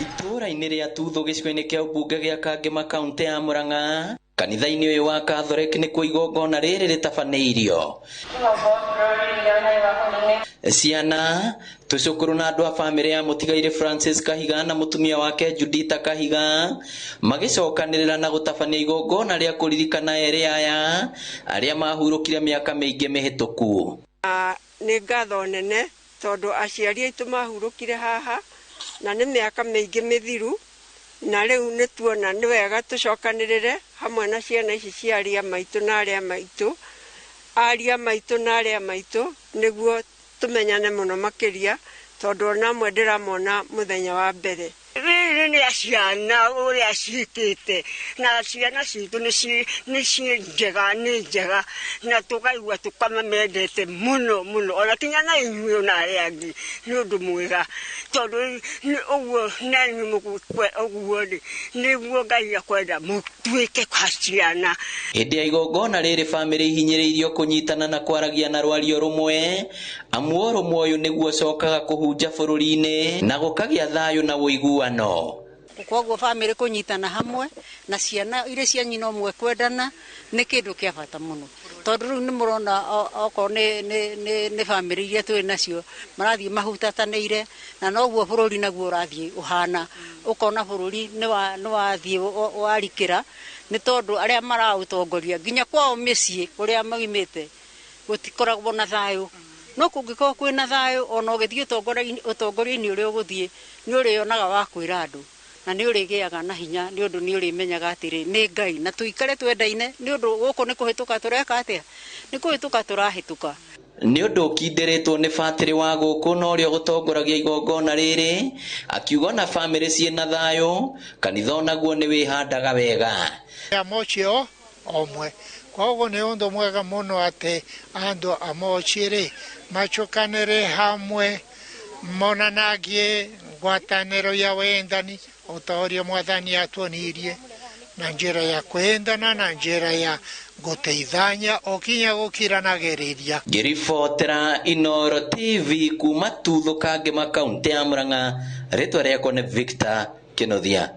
Itũũra-inĩ rĩa Tuthu gĩcigo-inĩ kĩa ũmbunge gĩa Kangema kaunti ya Murang'a, kanitha-inĩ ũyũ wa Catholic nĩkuo igongona rĩrĩ rĩtabanĩirio. Ciana, tũcũkũrũ na andũ a bamĩrĩ ya mũtigairĩ Francis Kahiga na mũtumia wake Judita Kahiga magĩcokanĩrĩra na gũtabania igongona rĩa kũririkana erĩ aya arĩa mahurũkire mĩaka mĩingĩ mĩhĩtũku. Nĩ ngatho nene tondũ aciari aitũ mahurũkire haha na nĩ mĩaka mĩingĩ mĩthiru, na rĩu nĩ tuona nĩ wega tũcokanĩrĩre hamwe na ciana ici cia arĩa maitũ na arĩa maitũ, aria maitũ na arĩa maitũ, nĩguo tũmenyane mũno makĩria, tondũ ona amwe ndĩramona mũthenya wa mbere. Rĩrĩ nĩ ciana ũrĩa ciĩkĩte, na ciana citũ nĩ ciĩ njega, nĩ njega, na tũkaigua tũkamamendete mũno mũno, ona kinya na inyuĩ ona arĩa angĩ, nĩ ũndũ mwega, tondũ nĩ ũguo na inyuĩ mũgũkwe ũguo rĩ, nĩguo Ngai akwenda mũtuĩke ciana. Hĩndĩ ya igongona rĩrĩ bamĩrĩ ihinyĩrĩirio kũnyitana na kwaragia na rwario rũmwe, amu ũrũmwe ũyũ nĩguo ũcokaga kũhunja bũrũri-inĩ na gũkagĩa thayũ na ũiguano. Koguo bamĩrĩ kũnyitana hamwe na ciana irĩ cia nyina ũmwe kwendana nĩ kĩndũ kĩa bata mũno, tondũ rĩu nĩ mũrona okorwo nĩ bamĩrĩ iria twĩ nacio marathiĩ mahutatanĩire, na noguo bũrũri naguo ũrathiĩ ũhana, ũkona bũrũri nĩ wathiĩ warikĩra, nĩ tondũ arĩa maraũtongoria nginya kwao mĩciĩ kũrĩa maimĩte gũtikoragwo na thayũ. No kũngĩkorwo kwĩna thayũ, ona ũgĩthiĩ ũtongoria-inĩ ũrĩa ũgũthiĩ nĩ ũrĩonaga wa kwĩra andũ, na nĩ ũrĩgĩaga na hinya, nĩ ũndũ nĩ ũrĩmenyaga atĩrĩ nĩ Ngai, na tũikare twendaine, nĩ ũndũ gũkũ nĩ kũhĩtũka tũreka atĩa, nĩ kũhĩtũka tũrahĩtũka. Nĩ ũndũ ũkindĩrĩtwo nĩ batĩrĩ wa gũkũ na ũrĩa ũgũtongoragia igongona rĩrĩ, akiuga ona bamĩrĩ ciĩna thayũ, kanitha onaguo nĩ wĩhandaga wega. Amoci o omwe, koguo nĩ ũndũ mwega mũno atĩ andũ a Mochi rĩ macokanĩre hamwe, monanagie ngwatanĩro ya wendani o ta ũrĩa Mwathani atuonirie, na njĩra ya kwendana na njĩra ya gũteithania o kinya gũkiranagĩrĩria. Ngĩribotera Inooro TV kuma Tuthu Kangema kaunti ya Murang'a, rĩtwa rĩakwa nĩ Victor Kĩnuthia.